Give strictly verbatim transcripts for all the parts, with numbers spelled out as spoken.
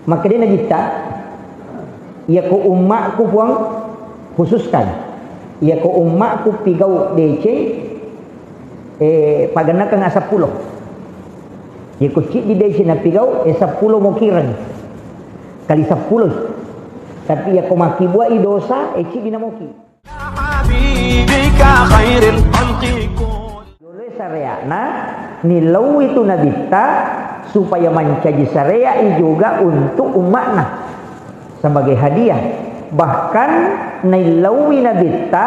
Makkedai Nabitta, "Iyako ummakku, Puang, khususkan, iyako ummakku pigau deceng, eh, pagennakeng seppulo. Iyako ciddi deceng napigau, eh, seppulo mokireng. Kali seppulo. Tapi iyako makkibuai dosa, eh, ciddi namoki." Joloe sarea'na, nillau itu Nabitta supaya mancaji sarea'i juga untuk umma'na sebagai hadiah. Bahkan naillaui Nabitta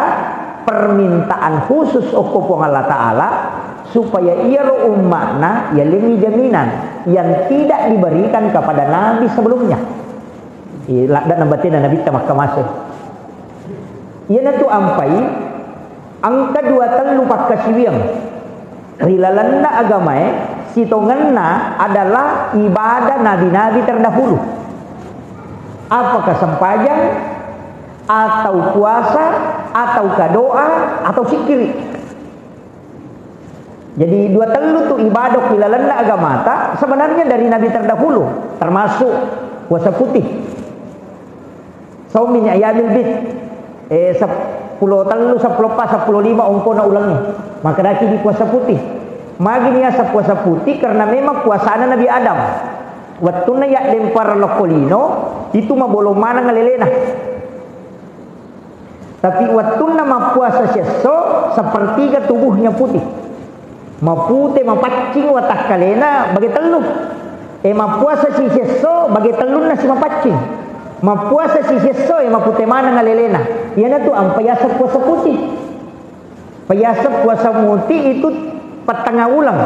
permintaan khusus okko Puang Allah Ta'ala supaya iyaro umma'na yalengngi jaminan yang tidak diberikan kepada nabi sebelumnya. Ladde'na batena Nabitta makkamase. Iyanatu ampai engka dua tellu pakkasiwiang ri lalenna agamae, sitongenna adalah ibadah nabi-nabi terdahulu. Apakah sempajang, atau puasa, atau kadoa, atau sikkiri. Jadi dua tellu tu ibadah ri lalenna agamata sebenarnya dari nabi terdahulu, termasuk puasa putih. Saum min ayyamil bid. Eh, seppulo tellu, seppulo empat, seppulo lima ongkona ulengnge. Makkedaki di puasa putih. Magi niaseng puasa putih? Karena memang puasana Nabi Adam. Wettunna yaddempareng lokko lino, itu mabolong maneng alelena. Tapi wettunna mappuasa siesso, sepertiga tubuhnya putih. Mapute, mapaccing watakkalena bage tellu. E, mappuasa si siesso, bage tellunna si mapaccing. Mappuasa si siesso, e, mapute maneng alelena. Iyanatu ampa yaseng puasa putih. Payaseng puasa muti itu petengah uleng.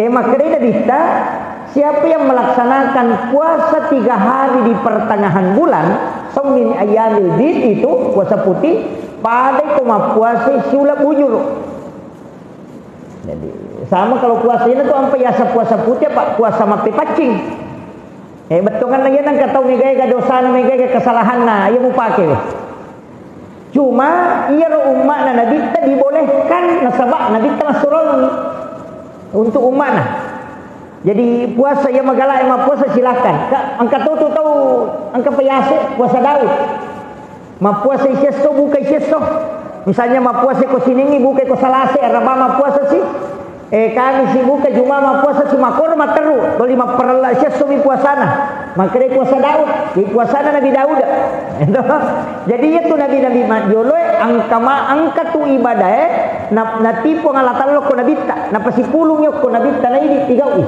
E, makkedai Nabitta, siapa yang melaksanakan puasa tiga hari di pertengahan bulan, saum min ayyamil bid itu, puasa putih, padai ko mappuasa siuleng bujur. Jadi, sama kalau puasa ini tuh ampe yaseng puasa putih apa puasa mappepaccing. Eh, bettuanna iya nengka tau mega-ega dosana, mega-ega kesalahanna, iya mupake. Cuma iyaro umma'na Nabitta dibolehkan, nasaba Nabitta massuroangngi untuk umma'na. Jadi puasa, iya magala, iya mappuasa silakan. Ka, engka to tu tau engka payase puasa Daud. Mappuasa siesso, bukai siesso. Misalnya mappuasa ko Siningi, bukai ko Salasa, araba mappuasa si. Eh, Kamisi buka, Juma mappuasa si, makkoro matteru, toli mapparella siesso mi puasana. Makkedai puasa Daud, di puasana Nabi Daud. Jadi itu nabi-nabi majjoloe engka ma-, engka tu ibadae na-, natipu Allah Ta'ala ko Nabitta, napasipulung yokko Nabitta naidi tigaui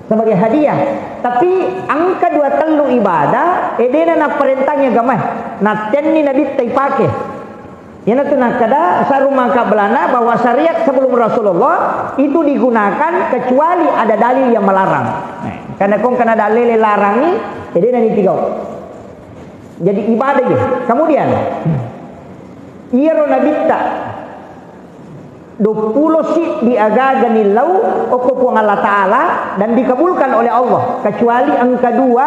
sebagai hadiah. Tapi engka dua tellu ibadah, eh, dena naparentangi agamae, nattenni Nabitta ipake. Iyanatu nakkeda sarung mangka belana bahwa syariat sebelum Rasulullah itu digunakan kecuali ada dalil yang melarang. Nah, karena kong kena dalil larangi, jadi nani tigau. Jadi ibadah ya. Kemudian, iyaro Nabitta duappulo siddi aga-aga nillau okko Puang Allah Ta'ala dan dikabulkan oleh Allah, kecuali engka dua,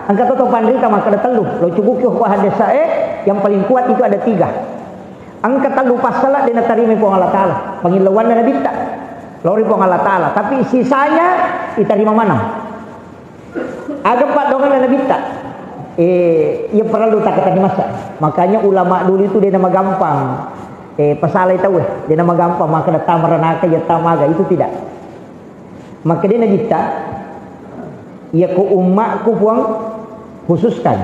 engka to panrita makkeda tellu. Lo cukuki okko haddesae, yang paling kuat itu ada tiga. Engka tellu passala de natarimai Puang Allah Ta'ala, pangillauanna Nabitta. Lori Puang Allah Ta'ala, tapi sisanya ditarima maneng. Aga paddoangenna Nabitta? Eh, iya parellu takkatenni masa. Makanya ulama dulu itu de namagampang. Eh, pasalai tauwe, de namagampang makkeda tamaranaka iya tamaga, itu tidak. Makkedai Nabitta, "Iyako ummakku, Puang, khususkan,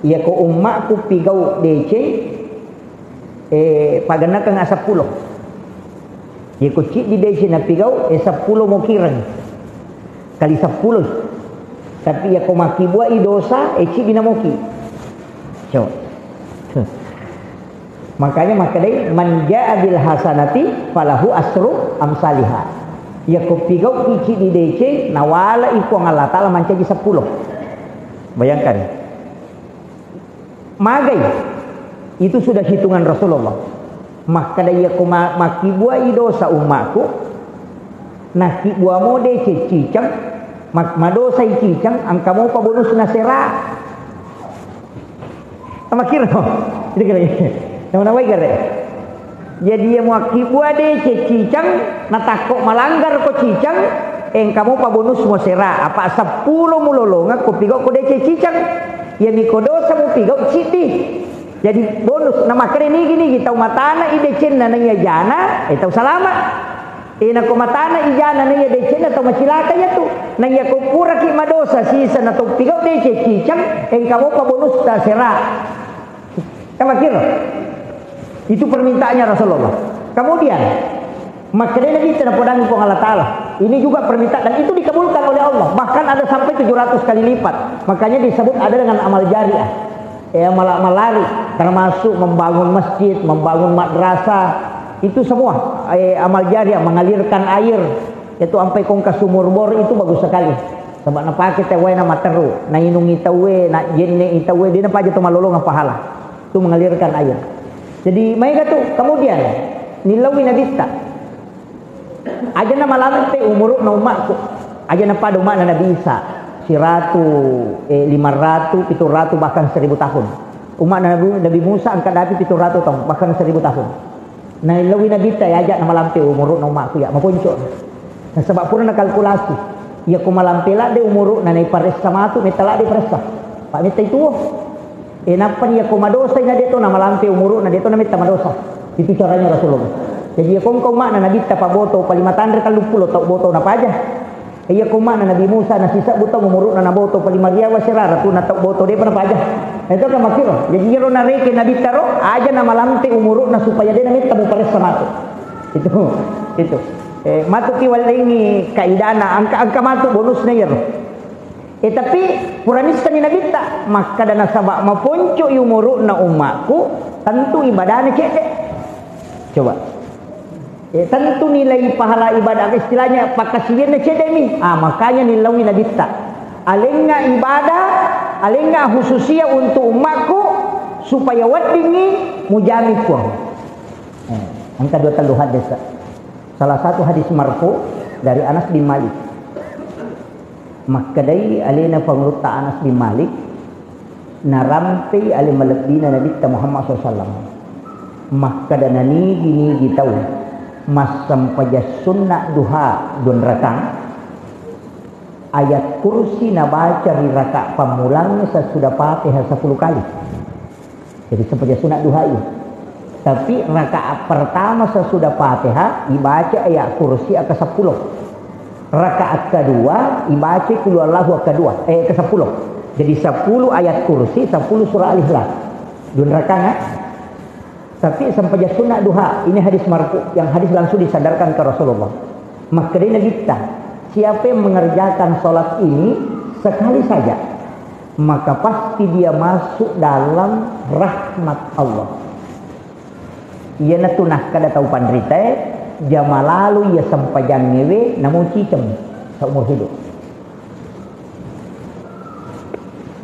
iyako ummakku pigau deceng, eh, pagennakeng seppulo. Iyako ciddi deceng napigau, eh, seppulo mokireng. Kali seppulo. Tapi iyako makkibuai dosa, eh, ciddi namoki." Coba. Makanya makkedai, "Man jaa bil hasanati falahu asru amsaliha." Iyako pigauki ciddi deceng, nawalai Puang Allah Ta'ala mancaji seppulo. Bayangkan. Magai. Itu sudah hitungan Rasulullah. Makkeda, "Iyako ma-, makkibuai dosa ummakku, nakkibuamo deceng ciceng, mak-, madosai ciceng, engka mopa bonusna sera." Makkiro. Jadi kira nama-namai gare. Jadi iya muakkibua deceng ciceng, natakko malanggar ko ciceng, Engka mopa bonus mo sera, apa seppulo mulolongeng ko pigau ko deceng ciceng. Iyami ko dosa mupigau ciddi. Jadi bonus, na makkeda nigi-nigi tau matana i decenna naiya jana, eh, tau salama. Eh, nako matana i jana naiya decenna, tau macilaka iyatu. Naiya ko puraki madosa sisa na tau pigau deceng ciceng, engka mopa bonus ta sera. Kan makkiro? Itu permintaannya Rasulullah. Kemudian, makkedai Nabitta napodangi Puang Allah Ta'ala. Ini juga permintaan dan itu dikabulkan oleh Allah. Bahkan ada sampai tujuh ratus kali lipat. Makanya disebut ada dengan amal jariah. Ya, mala-, malari, termasuk membangun masjid, membangun madrasah. Itu semua, eh, amal jariah, mengalirkan air. Itu sampai kongka sumur bor itu bagus sekali. Sebab napake tawwe na materu, nainungi tawwe, na jenne i tawwe, dia napaja to malolongeng pahala. Itu mengalirkan air. Jadi, maega tu, kemudian, nillaui Nabitta. Aja na malampe umuru'na ummakku. Aja na pada ummakna Nabi Isa. Siratu, eh, lima ratu, pitu ratu, bahkan seribu tahun. Ummakna Nabi, Nabi Musa angka dapi pitu ratu tahun, bahkan seribu tahun. Naillauwi Nabitta, ya, aja na malampe umuru'na ummakku, ya, maponco. Nasaba pura nakalkulasi. Iya ko malampe ladde umuru'na, naiparessa matu, metta ladde paressa. Pak metta itu. Eh, nappa iya ko madosa na de to na malampe umuru'na, de to na metta madosa. Itu caranya Rasulullah. Jadi, iya ko engka ummakna Nabitta paboto, palima tanre telluppulo tau boto napaja. Iya ko ummakna Nabi Musa nasisebbu taung umuru'na naboto, palima riawa sirara tu natau boto, depa napaja. Itu kan makkiro. Jadi, iyaro nareke Nabitta ro, aja na malampe umuru'na supaya de na metta muparessa matu. Itu, itu. Eh, matu ki wallengi kaidana, angka, angka matu bonusna iyaro. Eh, tapi pura nissani Nabitta, makkeda nasaba maponco i umuru'na ummakku, tentu ibadana cedde. Coba. Eh, tentu nilai pahala ibadah, istilahnya pakkasiwianna cedde mi. Ah, makanya nillaui Nabitta. Alengnga ibadah, alengnga khususia untuk ummakku supaya weddingngi mujami Puang. Eh, engka dua tellu hadis. Salah satu hadis marfu dari Anas bin Malik. Makkedai alena Pangulutta Anas bin Malik, narampei ale malebbina Nabitta Muhammad sallallahu alaihi wasallam. Makkeda nanigi-nigi tau massempajang sunna duha dua rakang, ayat kursi nabaca ri rakaat pammulang sesudah Fatihah sepuluh kali. Jadi sempajang sunat duha iya. Tapi rakaat pertama sesudah Fatihah ibaca ayat kursi aka sepuluh. Rakaat kedua ibaca kul huwallahu aka dua, eh, aka sepuluh. Jadi sepuluh ayat kursi, sepuluh surah Al-Ikhlas. Dua rakaat. Tapi sempajang sunat duha, ini hadis marfu, yang hadis langsung disandarkan ke Rasulullah. Makkedai Nabitta, siapa yang mengerjakan salat ini sekali saja, maka pasti dia masuk dalam rahmat Allah. Iyanatu nakkeda tau panritae, jama lalo iya sempajangngewe, namo ciceng seumur hidup.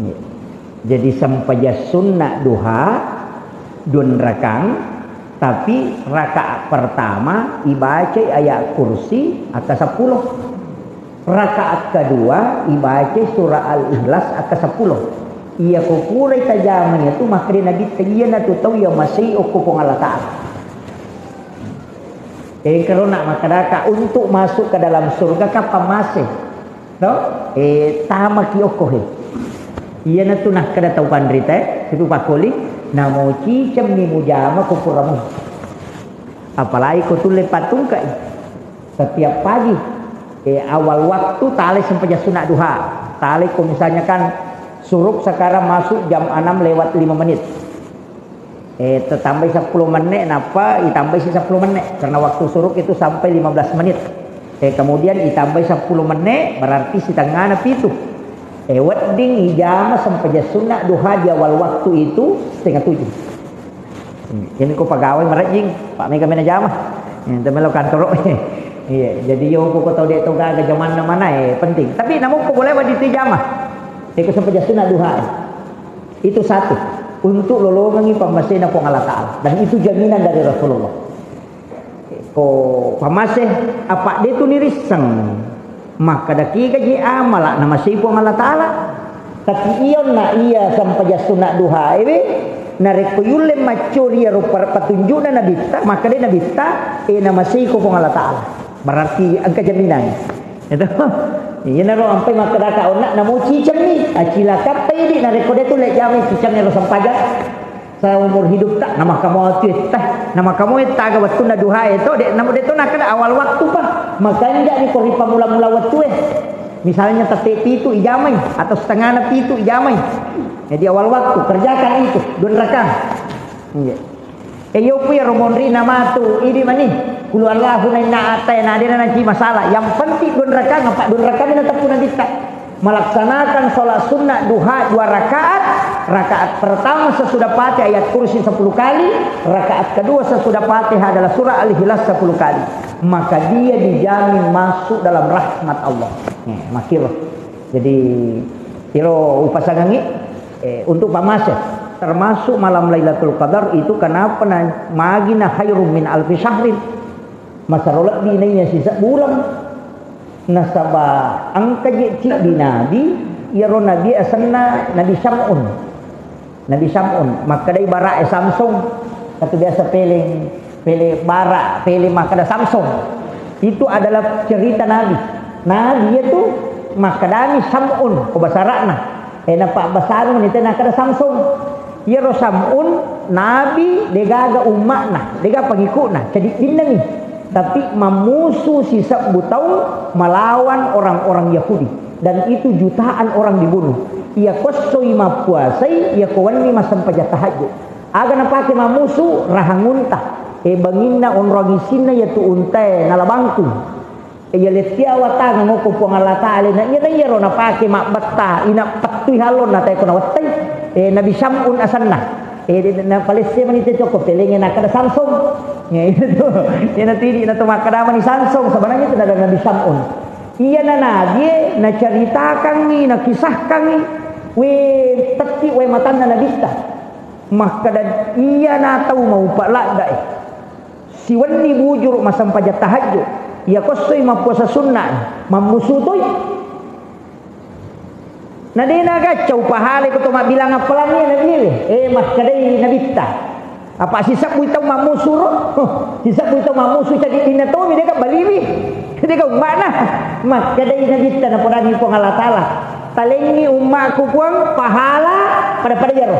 Iya. Jadi sempajang sunna duha, dua rakang, tapi rakaat pertama ibacai ayat kursi aka sepuluh. Rakaat kedua ibacai surah Al-Ikhlas aka sepuluh. Iya ko purai tajama iyatu, makkeda Nabitta, iyanatu tau iya masei okko Puang Allah Ta'ala. Eh, karena makkedaka untuk masuk ke dalam surga kapang mase. To? Eh, tamaki okko he. Iyanatu nakkeda tau panrita, eh, situ pakkoli, namo cicemmi mujama ko puramu. Apalagi ko tulle pattungkai. Setiap pagi, eh, awal waktu talai sempajang sunat duha. Talai ko misalnya kan suruk sekarang masuk jam enam lewat lima menit. Eh, tetambai seppulo menne, nappa itambai si seppulo menne, karena waktu suruk itu sampai lima belas menit. Eh, kemudian itambai seppulo menne, berarti sitengana pitu. Eh, wedding ijama sempajang sunna duha di awal waktu itu setengah tujuh. Hmm, ini ko pegawai merajing, Pak Mega mena jama. Ini melo kantor. Iya, jadi yo ko tau de to gaga jamanna mana, eh, penting. Tapi namun ko boleh wadi jama. Eh, ko sempajang sunna duha. Itu satu, untuk lolongengi pammasena Puang Allah Ta'ala. Dan itu jaminan dari Rasulullah. Ko pammase, apa de tu nirisseng. Maka dakika je amala namasei Puang Allah Ta'ala. Tapi ionna iya sempajang sunat duha ewe, narekko yulle maccori iyaro par-, patunjukna Nabitta, maka de Nabitta, eh, namasei ko Puang Allah Ta'ala. Berarti engka jaminan. Itu. Iyanaro ampai makkedaka onna namo cicemmi, acilakappa idi narekko de tu le jamai ciceng ero sempajang. Seumur hidupta, namakamo tu etta, namakamo etta aga wettunna duha e to, de namo de to nakkeda awal waktu pa. Makanjani ko ripamula-mula wettu e. Misalnya tette pitu ijamai atau setengahna pitu ijamai. Jadi awal waktu kerjakan itu, dua rakaat. Iya. E, yopu iyaro monrina matu, idi mani. Kulu Allahu na inna atai, na dena naji masalah. Yang penting dua rakaat, apa dua rakaat na teppu nabitta. Melaksanakan sholat sunnah duha dua rakaat, rakaat pertama sesudah Fatihah ayat kursi sepuluh kali, rakaat kedua sesudah Fatihah adalah surah Al-Ikhlas sepuluh kali. Maka dia dijamin masuk dalam rahmat Allah. Nih, makiro. Jadi, iro upasangangi, eh, untuk pamase, termasuk malam Lailatul Qadar itu kenapa na-, magina khairum min alfi syahrin. Masaro lebbi naiya sisa bulan. Nasaba engka je ciddi nabi, iyaro nabi asenna Nabi Syam'un. Nabi Syam'un, makkedai bara'e Samsung. Katu biasa pele, pele bara, pele makkeda Samsung. Itu adalah cerita nabi. Nabi itu makkedani Syam'un, ko basara'na. E, napabbasareng ni tena kada Samsung. Iyaro Sam'un nabi degaga umma'na, degaga pengikutna, ceddiddinna mi. Tapi mammusu sisebbu taung melawan orang-orang Yahudi. Dan itu jutaan orang dibunuh. Iya kossoi mappuasai, iya ko wenni massempajang tahajud. Aga napake mammusu? Rahang unta. E, banginna onrong isinna iyatu untae nalabangkung. Iya lettiawa tangeng okko Puang Allah Ta'ala, na iya, na iyaro napake mabbetta, ina pettui hallonna tae ko nawettai. Eh, Nabi Syam'un asenna. Eh, de-, na palesse mani te cokko, pelengnge nakkeda Samsung. Ya, itu. Iya na tidi na to makkeda mani Samsung, sebenarnya itu adalah Nabi Syam'un. Iya na nabie, naceritakangngi, nakisahkangngi, we tetti we matanna nabitta. Makkeda iya na tau maupa laddae. Siwenni bujuru massempajang tahajud, iya kossoi mappuasa sunna, mammusu toi. Na de nagaccau pahalai ko to mabbilang appalangngi nabiwe. Eh, makkedai nabitta. Apa sisebbui tau mammusu ro? Huh, sisebbui tau mammusu ceddiddinna tomi, dega baliwi. Dega umma'na. Makkedai nabitta napodangi Puang Allah Ta'ala. Talengngi umma'ku Puang pahala pada-pada iyaro.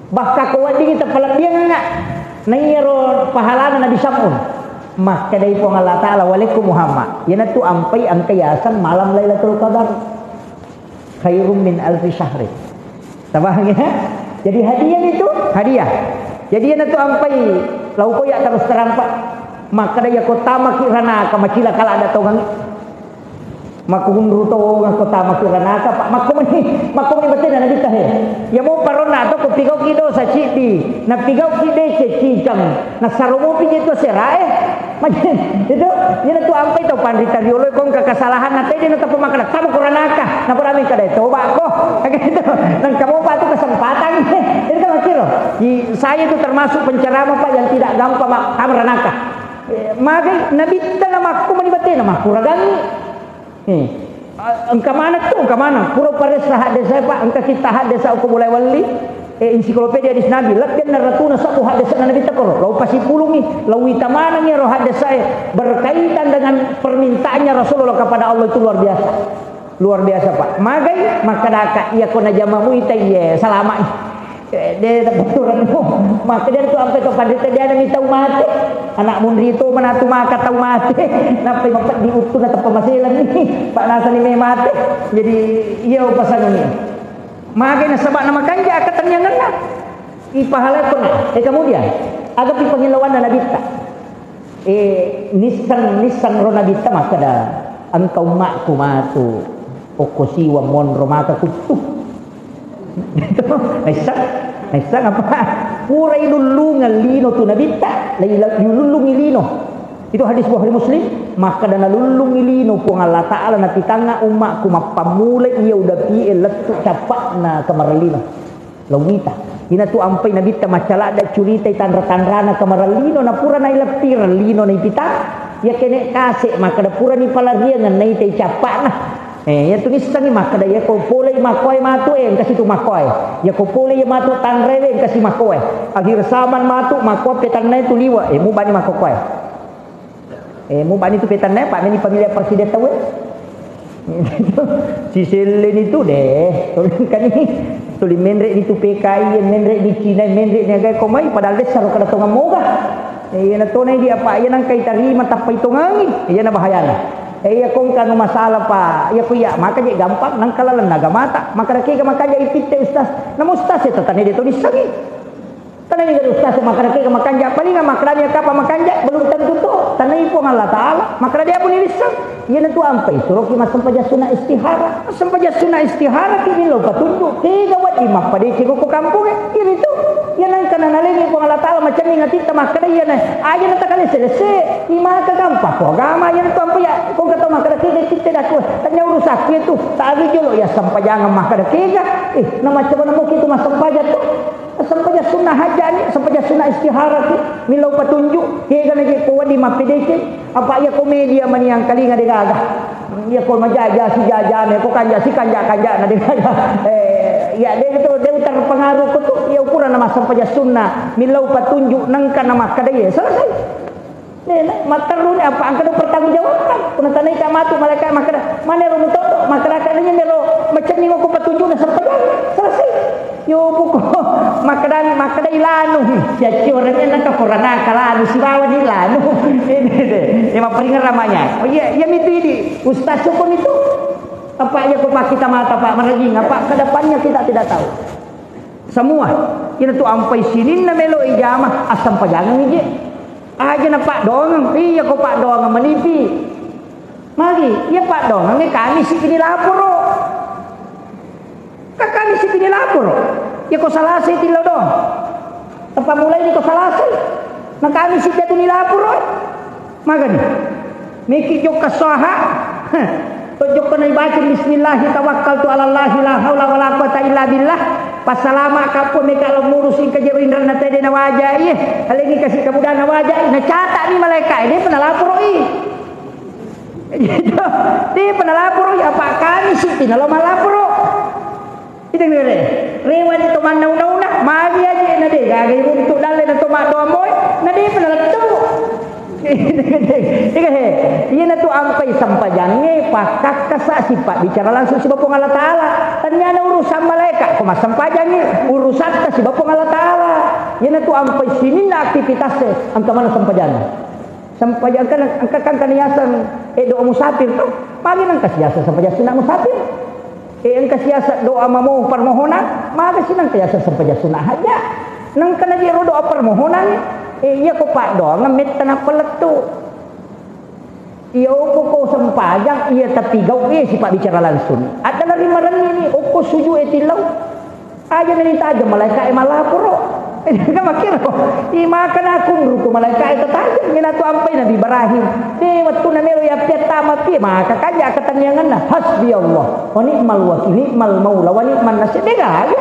Bahkan ko weddingngi tapalebbiangengnga. Naiyaro pahalana Nabi Syam'un. Makkedai Puang Allah Ta'ala, "Walekko Muhammad, iyanatu ampai engka yaseng malam Lailatul Qadar. Khairum min alfi syahrin." Tabahang ya? Jadi hadiah itu, hadiah. Jadi iyanatu ampai lauko ya terus terang, Pak. Makkeda iya ko tamaki ranaka macilaka ladda tongengngi. Makkunru tongeng ko tamaki ranaka, Pak. Makko meni, makko meni batena nabitta he. Iya mopa ronna to ko pigauki dosa ciddi, napigauki deceng cicang, nasaro mopi je tu aserae. Majen, itu, iyanatu ampai tau panrita riolo ko engka kesalahan na tede na tappa makkeda, "Tama ko ranaka." Napodangi kada toba ko. Gitu. Nengka mopa tu kesempatan. Itu kan makkiro. I, saya itu termasuk penceramah, Pak, yang tidak gampang, Pak, tama ranaka. Eh, magai nabitta na makko meni batena, makkuragangngi. Eh, a-, engka maneng tu, engka maneng. Pura paressa haddesa, Pak, engka kitta haddesa ko mulai welli. Eh, ensiklopedia hadis Nabi, lebbi enneng ratuna sebbu haddesa Nabitta koro. Lau pasipulungngi, lau ita manengngi ro haddesa e berkaitan dengan permintaannya Rasulullah kepada Allah itu luar biasa. Luar biasa, Pak. Magai, makkedaka, iya ko najama muita, iye, salama. Eh, de, de, betturennu. Makkeda tu ampe to panrita de ada mi tau mate. Anak munri to manatu maka tau mate. Nappai mapeddi uttu na teppa maselang ni. Pak nasani me mate. Jadi, iya upasanni. Magai nasaba na makanja akatenniangenna. Ipahala kona. Eh, kemudian, aga pi pangilauanna nabitta. Eh, nisseng, nisseng ro nabitta makkeda, "Engka ummakku matu, okko siwang monro maka kuttu." Naisseng, naisseng apa? Pura ilullungeng lino tu nabitta, lai-, ilullungi lino. Itu hadis Bukhari Muslim, makkeda nalullungi lino Puang Allah Ta'ala napitangnga ummakku mappammula iya udapi e lettu cappa'na kamareng lino. Lawita. Inatu ampai nabitta maccaladda curitai tanra-tanrana kamareng lino, na pura naileppireng lino naipita. Iya kene kase makkeda purani palariangeng naitai cappa'na. Eh, iyatu nissengi makkeda iya ko polei makkoe matu, eh, engka situ makkoe. Iya ko polei matu tanrewe engka si makkoe. Akhir zaman matu makkoe petannai tu liwe, eh, mubani makkoe. Eh, mubani tu petanna, Pak, meni pamilih presiden tau, eh. Siselleni tu deh. Tolong kani. Tuli menre ni tu P K I, menre ni Cina, menre ni aga ko mai, padahal dessa ro kada tongang moga. Eh, iya na tona di apa, iya nangka itarima tappa itongangi. Iya na bahayana. Eh, iya kongka nu masalah, Pak. Iya ko iya, maka je gampang nangka laleng naga mata. Maka dakega makanja ipitte ustaz. Namu ustaz ya tatane de to dissengi. Tanai dari ustaz makkedaki makanja, paling makkedani kapa makanja, belum tentu to. Tanai Puang Allah Ta'ala, makkeda dia pun irisseng. Iyanatu ampai suroki massempajang sunna istihara. Massempajang sunna istihara ki millau patunjuk. Tega wedding mappadeceng ko kampongnge. Iritu. Iya nangka nanalengi Puang Allah Ta'ala macenning atitta makkeda iyana. Aja natakalese-lese. Imaka gampang ko agama iyanatu ampai ya. Ko kata makkeda tega kitte daku. Tanya urusakku itu. Tagi jolo ya sempajangan makkeda tega. Eh, na macam mana mungkin itu massempajang tu. Sempajang sunnah hajani, sempajang sunnah istihara ki, millau patunjuk, kega na je ko wedding mappedeceng, apa iya ko media mani angkalinga de gaga. Iya ko majaja si jajana, ko kanja si kanja-kanja na de gaga. Eh, iya de to, de terpengaruh ko tu, iya ukuran na massempajang sunnah, millau patunjuk, nengka na makkeda iya, selesai. Dena, matterruni apa engka do pertanggungjawabkan. Punna tanaika matu malaika makkeda, "Manero mutoddo?" Makkeda, "Kalinya mero macenning ko patunjukna sempajang." Selesai. Yo buko, makkeda, makkeda ilanu. Siacci orangnya nangka poranaka lanu, sibawa ni lanu. Ini deh, ya mapperingera manya. Oh iya, iya mitu idi. Ustaz hukum itu. Apa iya ko pakkita mata, Pak, merajing apa ke depannya kita tidak tahu. Semua. Ina tu ampai sininna melo ijama, assempajangan ije. Aja na paddoangeng, iya ko paddoangeng manipi. Magi, iya paddoangeng kami si kini laporo. Ka kami si kini laporo. Iya ko salasa tillo dong. Tempat mulai ni ko salasa. Na kami si jatu ni laporo. Magani. Meki jokka soha. To jokka na ibaca bismillah tawakkaltu ala Allah la haula wala quwata illa billah. Pasalama kappo meka lo murusi kajero indrana tede na wajai. Alengi kasi kabudana wajai. Na cata ni malaika ini pernah laporo i. Gitu. Dia pernah laporo i apa kami si pina lo malaporo. Ideng rere, rewani to mannauna-una, magi aje na de gaga iruntu dalle na to maddoa moe, na de pernah lettu. Ega he, iyana tu ampai sempajangnge pakkakkasa sipabbicara langsung siba Puang Allah Ta'ala. Tanyana urusan malaika, ko massempajangnge urusatta siba Puang Allah Ta'ala. Iyana tu ampai sininna aktivitas e, engka mana sempajangnge. Sempajang kan, engka kan, kan yaseng, eh, doa musafir tu. Magi nangka siasa sempajang sunat musafir. Eh, engka siasa doa mamo permohonan, magi si nangka yaseng sempajang sunat haja. Nangka na jero doa permohonan, eh, iya ko paddoangeng metta nappa lettu. Iya uko ko sempajang, iya tapi gau, eh, sipabbicara langsung. Ada lari marenni ni, uko sujud e tillau. Aja na ditajeng malaika e malaporo. Kan makkiro. I maka nakunru ko malaika e tatajeng. Ina tu ampai Nabi Ibrahim. De wettu na melo ya piattama pi maka kanja katannianganna. Hasbi Allah. Wa ni'mal wakil, ni'mal maula, wa ni'man nasir. De gaga.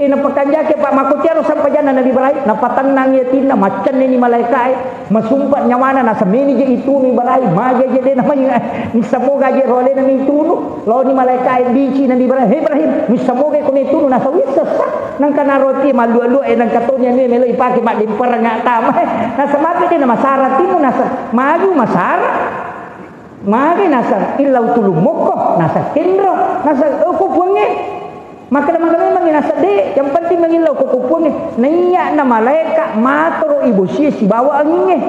Ina pakanjake pak makutiaro sampajanna Nabi Ibrahim. Napatennang yatinna macenne ni malaika e. Masumpa nyawana nasemeni je itunu Ibrahim, maja je de namanya. Misamoga je rolena mitunu. Loni malaika e bici Nabi Ibrahim, "He Ibrahim, misamoga ko mitunu nasa wissessa." Nangka naroti malua-lua e nangka toni anu melo ipake maddempereng tama. Nasa mapi de namasara timu nasa maju masara. Magi nasa illau tulung mokko, nasa kenro, nasa, "Oh, ko puangnge." Makkeda-makkeda memang nasa de, yang penting mangillau ko kupuangnge. Naiya na malaika matoro ibosie sibawa angingnge.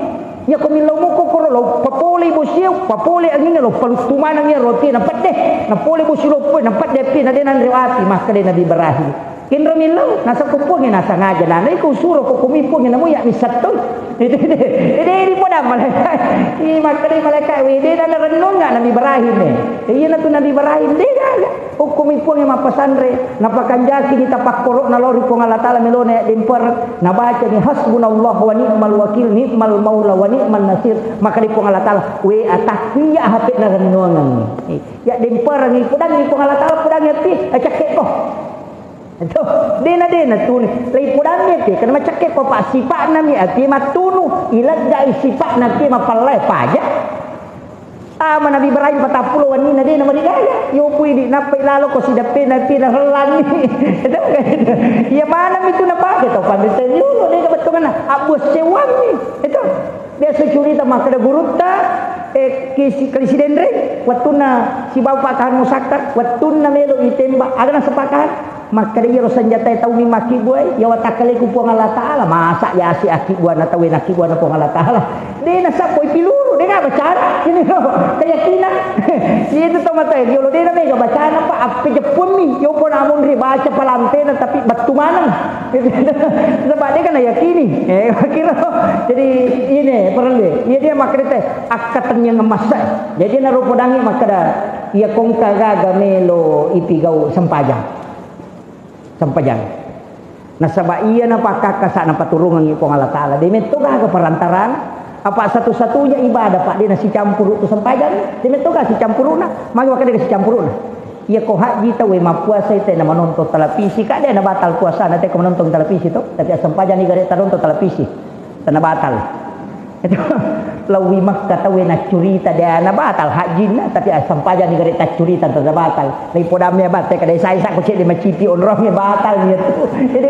Iya ko millau mokko koro lo papole ibosie, papole angingnge lo paluttu maneng iya roti na pedde. Na pole bosi loppo na pedde api na de nanre api makkeda Nabi Ibrahim. Kenro millau nasa kupuangnge nasa ngaja na iko suro ko kumi puangnge namu ya misattoi. Ede ede ede podang malaika. I makkeda malaika we de na renunga Nabi Ibrahim e. Iya na tu Nabi Ibrahim de gaga. Hukkumi Puang e mappasanre, napakanjaki ni tapakkoro'na lao ri Puang Allah Ta'ala melona yaddempereng, nabacani hasbunallah wa ni'mal wakil, ni'mal maula wa ni'man nasir, maka ri Puang Allah Ta'ala, we ata, iya hape na rennuangengngi. Yaddemperengngi, pudangngi Puang Allah Ta'ala, pudangngi ati, acakke'ko. Tuh, dena, dena tuni, lai pudangngi ati, karena macakke'ko, pa sipa'na mi ati mattunu, ileggai sipa'na ati mapallae paja. Ama Nabi Ibrahim patappulo wenninna de' namarigaga. Yo pui di nappai lalo ko sideppe na pina rellanni. Iya maneng itu napake tau panrita riolo de' bettuanna. Abbuas sewammi. Itu. Biasa curita makkeda gurutta, eh, kisi-, kalisi denre, wettunna sibawa Pak Khan Musakkar, wettunna melo itembak, aga naseng Pak Khan? Makkeda iyaro senjatae taumi makkibbuai, iya watakkaleku Puang Allah Ta'ala, masa yasi akkibbuanna tauwe nakkibbuanna Puang Allah Ta'ala? De' nasabboi piluru, de' gaga bacana, ini lo, keyakinan. Itu to matae, yolo de' namega bacana, Pak, appejeppuammi, yopo namun ribaca palampena, tapi battu maneng. Sebab de' kan nayakini. Eh, kira. Jadi ini perlu. Iya dia makkeda te, akkatenniang emas. Jadi narupa dangi makkeda, iya kongka gaga melo ipigau sempajang. Sempajang. Nasaba iya napakkakasa napaturungangi Puang Allah Ta'ala. De' metto gaga perantarana. Apa satu-satunya ibadah, Pak, de' nasicampuru tu sempajang. De' metto gaga sicampuruna. Magi makkeda sicampuruna. Iya ko haji tauwe mappuasai tena manontong televisi, ka de' nabatal puasana te ko manontong televisi to. Tapi assempajang ni gare tanonton televisi. Tena batal. Itu lawi Makka tauwe naccurita de' nabatal hajinna, tapi assempajang ni gare taccurita tena batal. Lai podamme abatte kada isa-isa ko cedde macipi onrongnge batal ni tu. Jadi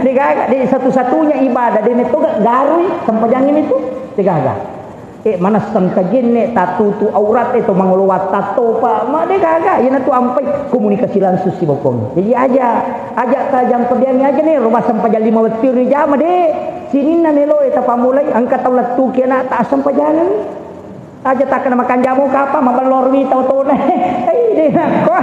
de' gaga, de' satu-satunya ibadah de' metto gaga garui sempajangnge itu. De' gaga. Eh, manessang kajenne, tatutu aurat, eh, to mangolo wattatto, Pak. Ma de' gaga, iyanatu ampai komunikasi langsung sibawa Puang. Jadi aja, aja tajang pebiangi aja nih, rumah sempajang lima wettu ri jama de'. Sininna melo, eh, tapamulai, engka tau lettuki anak tak sempajangan. Aja takkena makanjamo kapa, mabellor wi tau tona. Eh, de' nakko.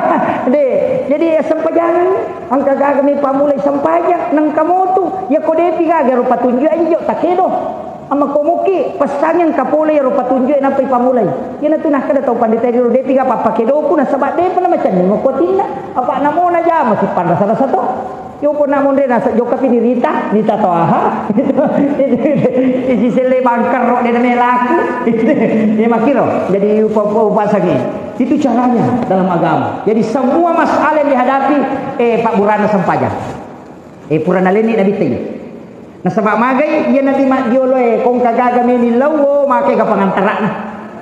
De'. Jadi sempajangan, engka gaga mi pamulai sempajang, nengka motu. Ya ko de'pi gaga rupa tunjuk aja jo takedo. Amma ko muki, pessangi engka pole iyaro patunju'e nappai pamulai. Iyanatu nakkeda tau pandita ero, de'pi ga pappakedoku, nasaba de'pa namacenning okko atinna. Apa namo najama sippanrasa-rasa to. Yo ponna monre nasa jokka pi nirita, nita to aha. Isi selle bangkerro de' namelaku. Iya makkiro. Jadi upa-, upa-, upasangi. Itu caranya dalam agama. Jadi semua masalah yang dihadapi, eh, pabburana sempajang. Eh, pura nalenni Nabitta iya. Nasaba magai iya Nabi maddioloe, kongka gaga meni lao, o, makega pangantara'na.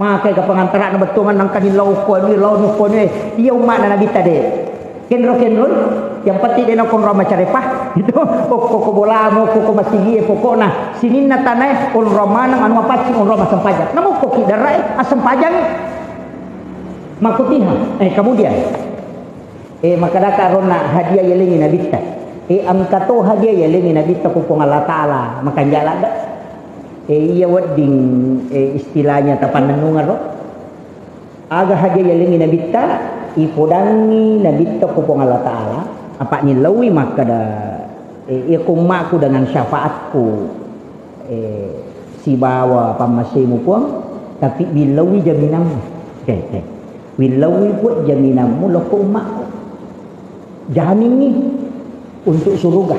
Makega pangantara'na bettuanna engka ni lao ko ni, lao ni ko ni. Iya umma'na Nabitta de'. Kenro-kenro, yang penting de' nakonro macarepa. Itu, okko ko bolamu, okko ko masigie, pokokna sininna tanae onro maneng anu mapaccing, onro massempajang. Namukko ki darae, assempajangi. Makkutiha. Eh, kemudian. Eh, makkedaka aronna hadiah yalengngi Nabitta. Eh, engka to hadiah yalengngi Nabitta ku Puang Allah Ta'ala, makanja' ladde'. Eh, iya wedding, eh, istilahnya tapannennungeng ro. Aga hadiah yalengngi Nabitta, ipodangngi Nabitta ku Puang Allah Ta'ala, apa' nillaui makkeda, eh, iya ko ummaku dengan syafaatku. Eh, sibawa pammasemu Puang, tapi willauwi jaminammu. Eh, eh. Willauwi Puang jaminammu lokko ummakku. Jaminni untuk suruga.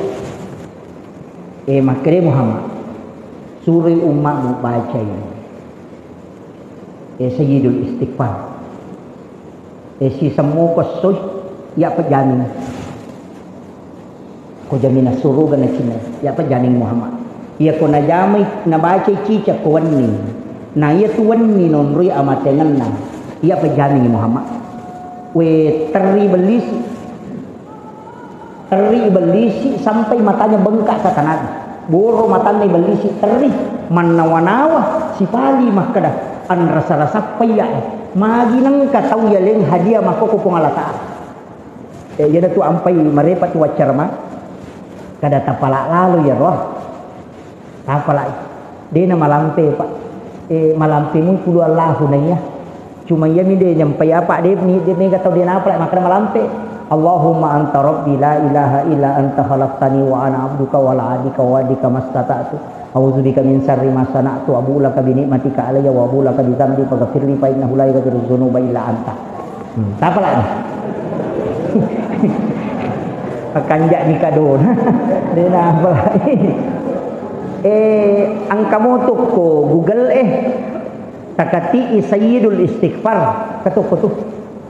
Eh, makkeda Muhammad, suroi ummakmu bacai. Eh, Sayyidul Istighfar. Eh, sisemmuko essoi, iya pejjaminna. Ko jaminna suruga na cinna, iya pejjaminna Muhammad. Iya ko najamai, nabacai cicak ko wenni. Na iya tu wenni nonroi amatengenna, iya pejjaminna Muhammad. We terri bellisi. Terri ibellisi sampai matanya bengkak, kata Nabi. Boro matanna ibellisi terri, mannawa-nawa, sipali makkeda, anrasa-rasa payya. Magi nengka tau yaleng hadiah makkoko Puang Allah Ta'ala. Eh, iyanatu ampai marepa tu waccarama. Kada tapala lalo ya roh. Tapalai. De' na malampe, Pak. Eh, malampe mu pulu Allahu naiya. Cuma iya mi de' nyampai apa, de' mi, de' mega tau de' napalai makkeda malampe. Allahumma anta rabbi la ilaha illa anta khalaqtani wa ana abduka wa ala ahdika wa wa'dika mastata'tu. A'udzu bika min syarri ma sana'tu, abu'u laka bi ni'matika alayya wa abu'u laka bi dzambi faghfirli fa innahu la yaghfiru dzunuba illa anta. Hmm, tapalai. Pakanja' ni kadona. De' napalai. Eh, engka moto ko Google, eh. Takati'i Sayyidul Istighfar. Katokko tu.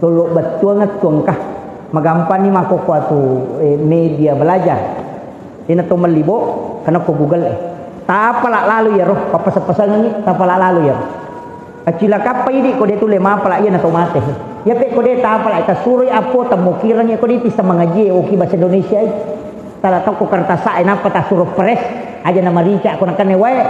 Lolo bettuanna tu engka. Magampanni makkoko atu, eh, media belajar. Ina to melli bo, kana ko Google, eh. Tapala lalo iyaro, pappasang-pasangenni, tapala lalo iyaro. Acilakappa idi ko de tulle mapala iya na to mate. Iya pe ko de tapala tasuroi appo temmukirengngi ko de pissa mangaji e oki bahasa Indonesia i. Tala tokko kertasa e nappa tasuro press aja na marica ko nakanne wae.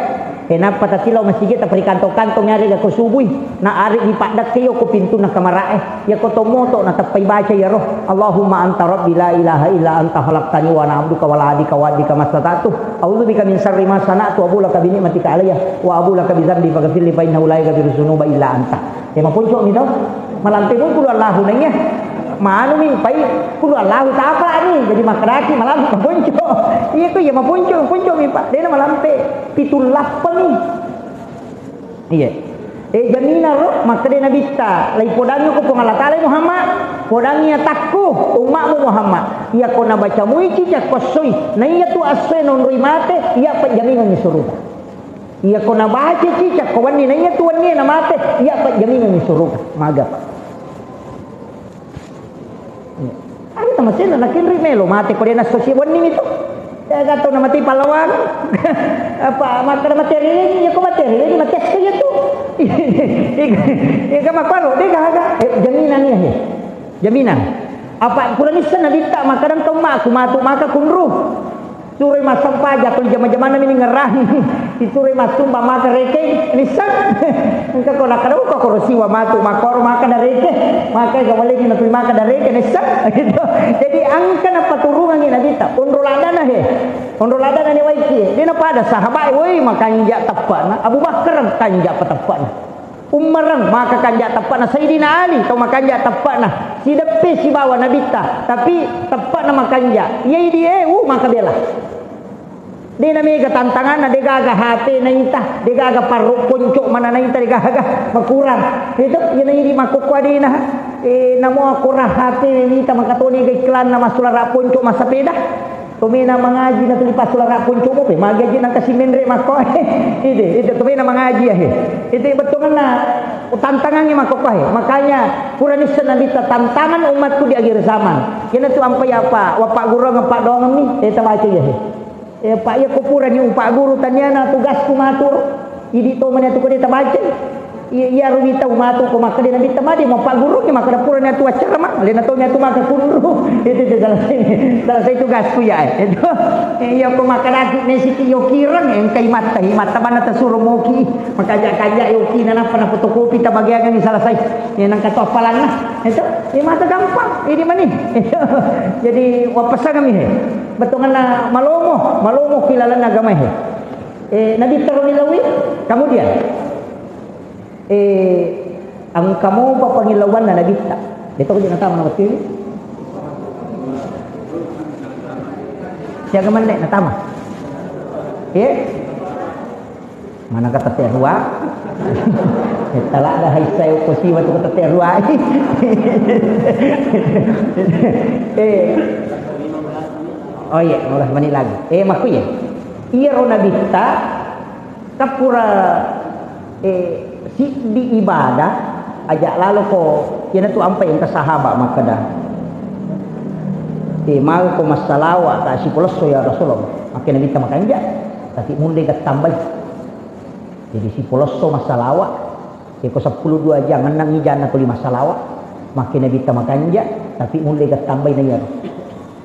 E nappa tatilao masigi taperikanto-kanto nyarega ko subui. Na arek di paddekke yo ko pintunna kamara e. Iya ko to moto na teppai baca iyaro. Allahumma anta rabbi la ilaha illa anta khalaqtani wa ana abduka wa la abika wa abdika mastata'tu. A'udzubika min syarri ma sana'tu wa abu laka bi ni'matika alayya wa abu laka bi dzambi faghfirli fa innahu la yaghfiru dzunuba illa anta. Ya maponco mi to. Malampe pun kulu Allahu naiya. Manu mi pai kulu Allahu ta'ala ni. Jadi makkedaki malampe maponco. Iya ko iya maponco, ponco mi Pak. Dena malampe pitu lappa mi. Iya. Eh, jaminan ro, makkeda Nabitta, laipodangi ko Puang Allah Ta'ala Muhammad, podangi atakku, ummakmu Muhammad. Iya ko nabaca mui cicak ko assoi, na iya tu assoi nonroi mate, iya pajjamingangngi suruga. Iya ko nabaca cicak ko wenni, na iya tu wenni na mate, iya pajjamingangngi suruga. Maga, Pak. Iya. Ada tamasenna nakinri melo mate ko dena sosi wenni mi tu. Ya gato na mati pahlawan. Apa makkada mati rene, ya ko mati rene, mati asso ya tu. Iya, iya, iya, makkuaro, de gaga. Eh, jaminan iya, he. Jaminan. Apa kurang issa Nabitta makkada engka ummaku matu maka kunru. Suroi massempajang, ko jama-jamanna mini ngerang. Isuroi massumba maka rekeng, nisseng. Engka ko nakkada, "Oh, ko koro siwa matu, makkoro maka dareke." Maka ga waleni natuli maka dareke, nisseng. Gitu. Jadi engka napaturungangi Nabitta. Onro ladana he. Onro ladana ni waiki. Dia napada sahabat, woi, makanja teppana. Abu Bakar kanja pa teppana. Ummareng maka kanja teppana Sayyidina Ali, tau makanja teppana. Sideppe sibawa Nabitta, tapi teppana makanja. Iya idi e, uh, maka bela. De na mega tantanganna, de gaga H P naita, de gaga parro ponco mana naita, de gaga makurang. Itu, iya na idi makkokko adena. Eh, namo akurang H P naita, maka toni ga iklanna massulara ponco massapeda. Tomena mangaji na tuli passulara poncomu pe, magi aja nangka si menre makko. Ide, ide tomena mangaji ya he. Ide bettuanna tantangannya makko he. Makanya pura nisseng Nabitta tantangan umatku di akhir zaman. Kena tu ampai apa? Wappa guru ngapa doang ni? Eh, tabaca ya he. Eh, Pak, iya ko pura ni upak guru taniana tugasku matur. Idi to mani tu ko de tabaca. Iya, iya, rugi tau matu ko makkeda Nabitta made mau paggurungi makkeda pura ni atu acara ma, lena tau ni atu maka kunru. Itu, itu salah satu, salah satu tugasku ya. Itu. Iya ko makkeda ki nesi ki yo kirang engkai matta, hi matta bana tasuro moki. Makaja-kaja yoki na napa na fotokopi tabagiangan ni salah satu. Ya nangka to apalanna. Itu, ya mata gampang. Ini mani. Itu. Jadi wapasang kami he. Betonganna malomo, malomo kilalan agama he. Eh, Nabitta ro ni lawi. Kemudian Eh, engka mopa pangillauanna Nabitta. Deto ko je natama na wettu. Siaga menne natama? Eh? Mana kata tette rua? Tala ada hai saya ko siwa tu kata tette rua. Eh. Oh iya, lima belas menit lagi. Eh, makku ya. Iya ro Nabitta Tappura, eh, siddi ibadah, aja laloko, iyanatu ampai engka sahaba makkeda, eh, maga ko massalawa ka sipolesso ya Rasulullah, makkeda Nabitta makanja, tapi mulle ga tambai. Jadi sipolesso massalawa, eh, ko seppulo dua jang, enneng ijanna tuli massalawa, makkeda Nabitta makanja, tapi mulle ga tambai na iyaro.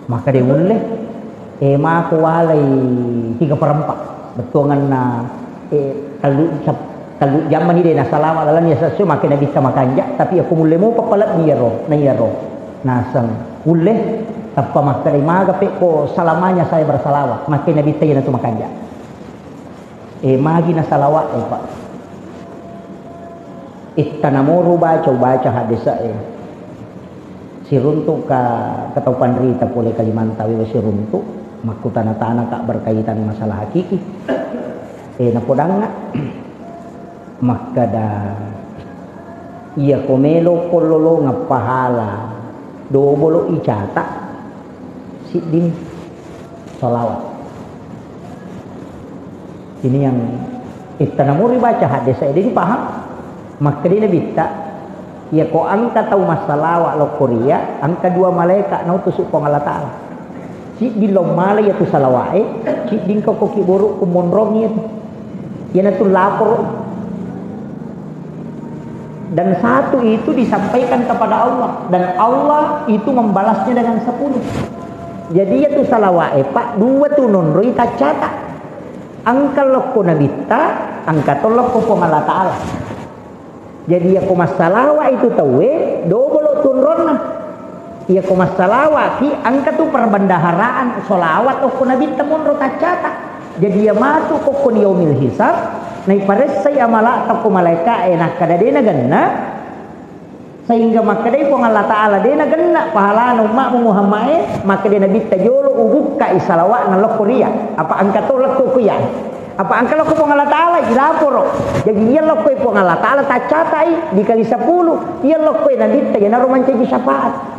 Maka de ulle, eh, mako walai tiga perempat. Bettuanganna, eh, tellu, sep-, tellu jam mani de nasalawa lalang ya sesuai, maka Nabitta makanja, tapi aku mulle mopa palebbi iyaro, na iyaro. Naseng ulle, tappa makkeda maga pe ko selamanya saya bersalawat, maka Nabitta iyanatu makanja. Eh, magi nasalawat, eh, Pak. Ittana moru baca, ubaca haddese'e. Siruntu ka, ka tau panrita pole Kalimantan we siruntu, makkutana-tana ka berkaitan masalah hakiki. Eh, napodangnga, makkada, iya ko melo ko lolongeng pahala, dobolo icata, sidding salawat. Ini yang ittana muri baca hadis saya, jadi paham. Makkeda Nabitta, iya ko engka tau massalawa lokko ria, engka dua malaika nautusu Puang Allah Ta'ala. Siddi lo mala iya tu salawa'e, siddi engka ko kiburu ku monrong iya tu. Iyanatu lapor. Dan satu itu disampaikan kepada Allah, dan Allah itu membalasnya dengan sepuluh. Jadi, iya tu salawat, eh, Pak, dua tu nonroi taccata. Engka lokko Nabitta, engka to lokko Puang Allah Ta'ala. Jadi, iya ko massalawa itu tauwe, dobolo tu onronna. Iya ko massalawaki, engka tu perbendaharaan, salawat okko Nabitta monro taccata. Jadi, iya matu kokko ni yaumil hisab, naiparessai amala'ta ko malaika'e, nakkada de nagenna, sehingga makkedai Puang Allah Ta'ala, de nagenna pahalana umma'mu Muhammad e, makkeda Nabitta jolo ubukkai salawa'na lokko ria. Apa engka to lettu ko iya. Apa engka lokko Puang Allah Ta'ala, ilaporo. Jadi, iya lokko Puang Allah Ta'ala taccatai dikali sepuluh, iya lokko Nabitta, iyanaro mancaji syafaat.